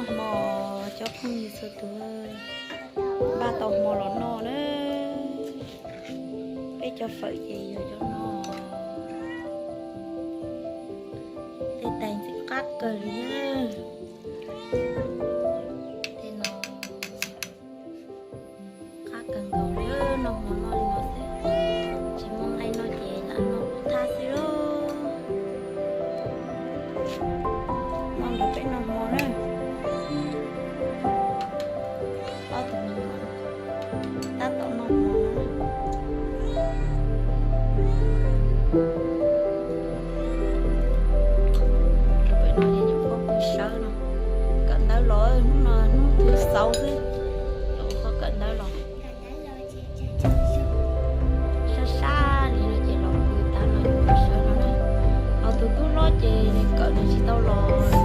Hmo cov phooj ywg txhua tus, npaj tau hmo los noj na. Peb cov fawm ces yog cov no. Tej tais ntxim qab kawg li na. Tej no qab kawg nkaus li, noj hmo noj li no xwb. Tsis muaj nqaij noj ces lam noj thab xwb lauj. Noj nrog peb noj hmo na. Ob tug me nyuam tab tom noj hmo no. Peb no nyuam qhuav pw sawv no, kawm ntawv los, hnub no hnub thứ sáu xwb, nyuam qhuav kawm ntawv los. Sab sab li no ces los pw tav no, sawv no na. Ho tus tub hlob ces nws kawm nws tsis tau los.